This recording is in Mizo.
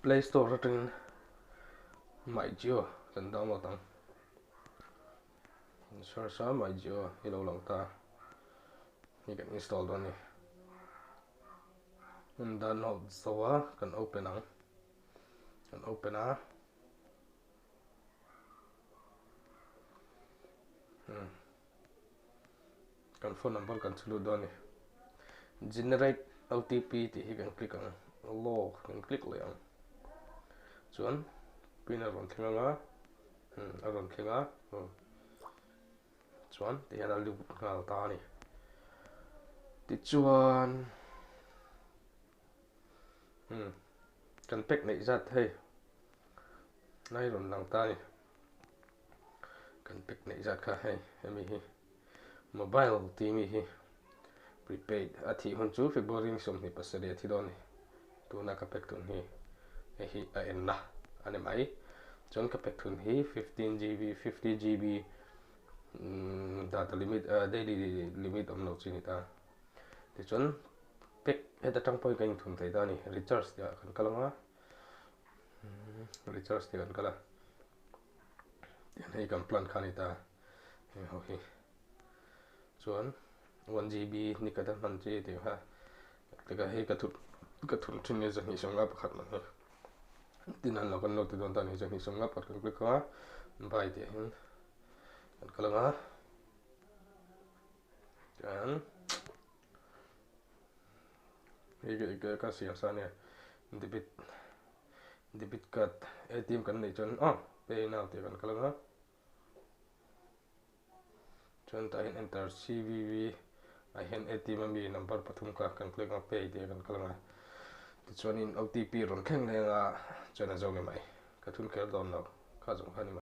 Play Store atangin MyJio kan download ang. Kan search a MyJio hi lo lang ta. Hei kan install dawn a ni. Kan download zo a kan open ang. Kan open a. Kan phone number kan chhu lut dawn a ni. Generate OTP tih hi kan click ang. Allow kan click leh ang. Chuan pin a rawn thleng ang a. A rawn thleng a. Chuan ti hian a lut nghal ta a ni. Tichuan kan pack neih zat hei lai rawn lang ta a ni. Kan pack neih zat kha hei hemi hi mobile tih mi hi prepaid a thih hun chu February ni 27 a thi dawn a ni. Tuna ka pack tun hi hei hi a enna a ni mai. Chuan ka pack thun hi 15 GB 50 GB data limit daily limit awm lo chi a ni ta. Tichuan pack heta tang pawhin kan inthun thei ta a ni. Recharge tih ah kan kal ang a recharge tih kan kal a tihian hei kan plan kha a ni ta heng ho hi chuan 1 GB ni khat a hman chi tih kha tikah hei ka thut ka thun thin nge 251 man hi tin an lo kan lo ti dawn ta a ni 251 kan click a buy tih ah hian kan kal ang a chuan hei ka siam sa ania debit debit card ATM kan neih chuan aw pay now tih kan kal ang a. Chuan tah hian enter CVV ah hian ATM ami number pathum kha kan click ang a pay tih ah kan kal ang a tichuanin OTP rawn thleng leng a chuan a zo ni mai ka thun kher dawn lo kha zawng kha ni mai.